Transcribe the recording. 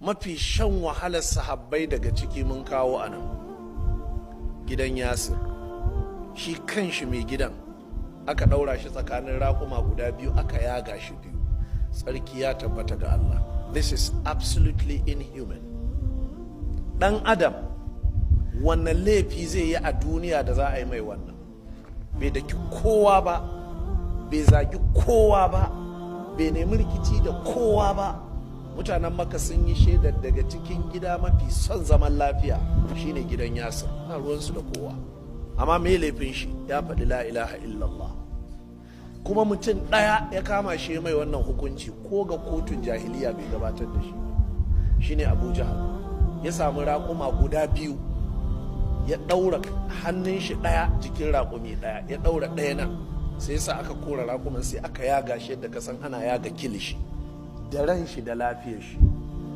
Mafi shan wahalar sahabbai daga ciki mun kawo a nan, gidan Yasir. Shi kanshi mai gidan aka ɗaura shi tsakanin raƙuma guda biyu, aka yaga shi biyu. Tsarki ya tabbata ga Allah. This is absolutely inhuman. Ɗan adam, wannan laifi zai yi a duniya da za a yi mai wannan? Bai daki kowa ba, bai zagi kowa ba, bai nemi rikici da kowa ba. Mutanen Maka sun yi shaidar daga cikin gida mafi son zaman lafiya shine gidan Yasir, na ruwansu da kowa. Amma me laifin shi? Ya faɗi "La ilaha illallah". Kuma mutum ɗaya ya kama shi mai wannan hukunci, ko ga kotun jahiliya bai gabatar da shi, shine Abu Jahal. Ya samu raƙuma guda biyu, ya ɗaura hannun shi ɗaya jikin raƙumi ɗaya, ya ɗaura ɗaya nan, sai sa aka kora raƙuman, sai aka yaga shi yadda ka san ana yaga kilishi, da ran shi da lafiyar shi.